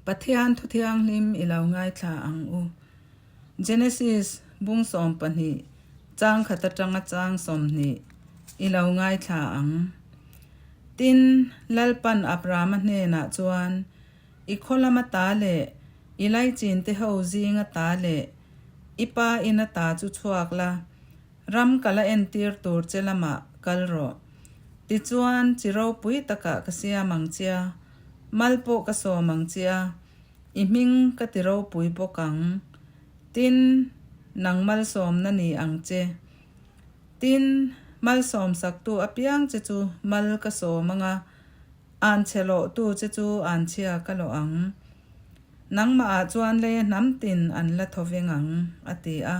Pathian thu thianghlim i lo ngaithla ang u. Genesis bung 12 chang khat atanga chang 20 i lo ngaithla ang. Tin, Lalpan Abrahama hnenah chuan, I khaw lama ta leh i laichin te ho zinga ta leh i pa ina ta chu chhuak la, Ram ka la entir tur che lamah kal rawh. Tichuan, chi ropui takah ka siam ang che a, mal pawh ka sawm ang che a, i hming ka ti ropui bawk ang. Tin, nang malsawmna ni ang che. Tin, malsawmsaktu apiang che chu mal ka sawm ang a, anchhe lawhtu che chu anchhia ka lawh ang. Nangmahah chuan leia hnam tin an la tho veng ang, a ti a.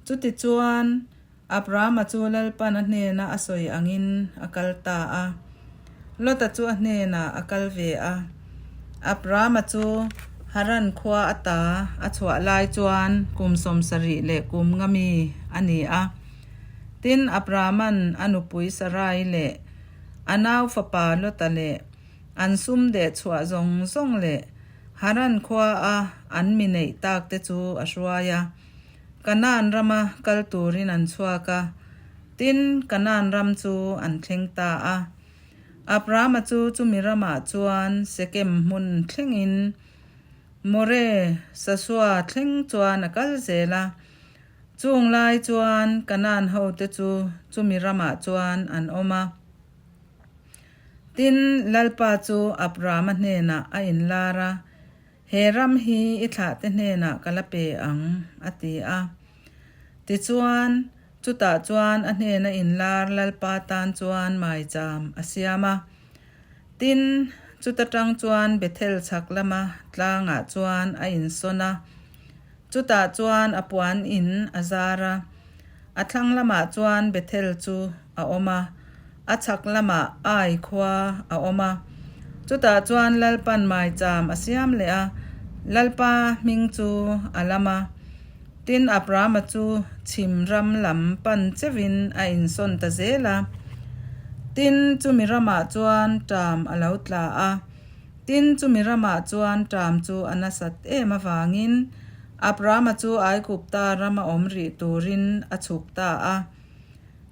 Chutichuan, Abrahama chu Lalpan a hnena a sawi angin a kal ta a. Lota chu a hnenah a kal ve a. Abrahama chu Haran khua ata a chhuah lai chuan kum 70 leh kum nga mi a ni a. Tin, Abrahama'n a nupui Sarai leh a nau fapa Lota leh An sum deh chhuah zawng zawng leh Haran khua a an mi neih tak te chu a hruai a. Kanaan rama kal turin an chhuak a, tin, Kanaan ram chu an thleng ta a. Abrahama chu chumi ramah chuan Sekem hmun thlengin More Sasua thleng chuan a kal zel a. Chung lai chuan Kanaan hote chu chumi ramah chuan an awm a. Tin, Lalpa chu Abrahama hnenah a inlar a, He ram hi i thlahte hnenah ka la pe ang, a ti a. Tichuan, chutah chuan a hnena inlar Lalpa tan chuan maicham a siam a. Tin, chuta tang chuan Bethel chhak lama tlangah chuan a insawn a. Chutah chuan a puan in a zar a. A thlang lamah chuan Bethel chu a awm a, a chhak lamah Ai khua a awm a. Chutah chuan Lalpan maicham a siam leh a, Lalpa hming chu a lam a. Tin, Abrahama chu chhim ram lam pan cheuhin a insawn ta zel a. Tin, chumi ramah chuan ṭam a lo tla a. Tin, chumi ramah chuan ṭam chu a nasat em avangin Abrahama chu Aigupta rama awm rih turin a chhuk ta a.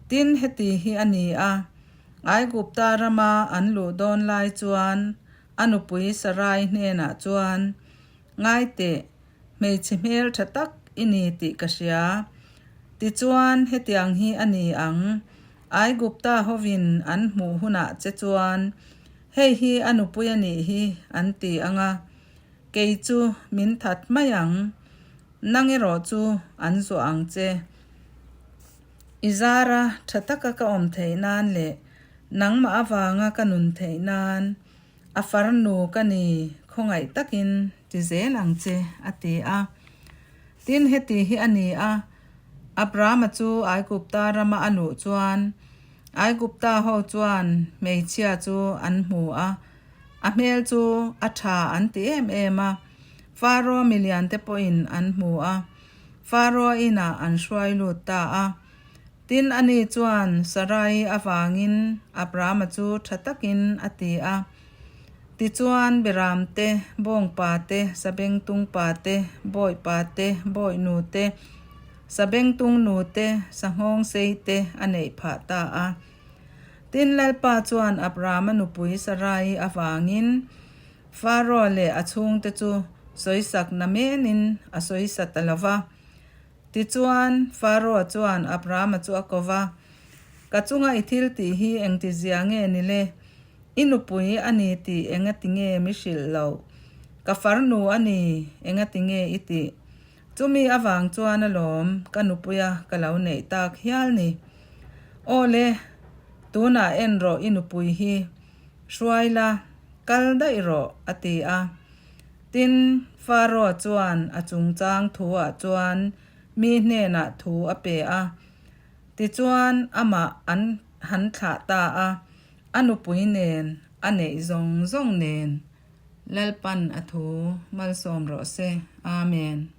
Tin, heti hi a ni a, Aigupta rama an luh dawn lai chuan a nupui Sarai hnenah chuan, Ngai teh, hmeichhe hmel tha tak i ni tih ka hria. Tichuan, hetiang hi a ni ang, Aigupta hovin an hmuh hunah che chuan, Hei hi a nupui a nih hi, an ti ang a, kei chu min that mai ang. Nang erawh chu an zuah ang che. I zara tha taka ka awm theih nan leh nangmah avanga ka nun theih nan a farnu ka ni khawngaih takin ti zel ang che, a ti a. Tin, heti hi a ni a, Abrahama chu Aigupta rama a luh chuan Aigupta ho chuan hmeichhia chu an hmu a, A hmel chu a tha an ti em em a, Faro miliante pawhin an hmu a, Faro inah an hruai lut ta a. Tin, ani chuan Sarai avangin Abrahama chu tha takin a ti a. Tichuan, Beram te, Bawngpa te, Sabengtungpa te, Bawipa te, Bawihnu te, Sabengtungnu te, Sanghawngsei te a neih phah ta a. Tin, Lalpa chuan Abrahama nupui Sarai avangin Faro leh a chhungte chu sawisak namenin a sawisa ta lo va. Tichuan, Faro chuan Abrahama chu a ko va, Ka chunga i thil tih hi engtizia nge ni le? I nupui a ni tih engati nge mi hrilh loh? Ka farnu a ni, engati nge i tih? Chumi avang chuan alawm ka nupuia ka lo neih tak hial ni. Aw le, tunah en rawh i nupui hi, hruai la, kal daih rawh, a ti a. Tin, Faro chuan a chungchang thuah chuan mi hnenah thu a pe a. Tichuan amah an han thlah ta a, a nupui nen, a neih zawng zawng nen. Lalpan a thu malsawm rawh se. Amen.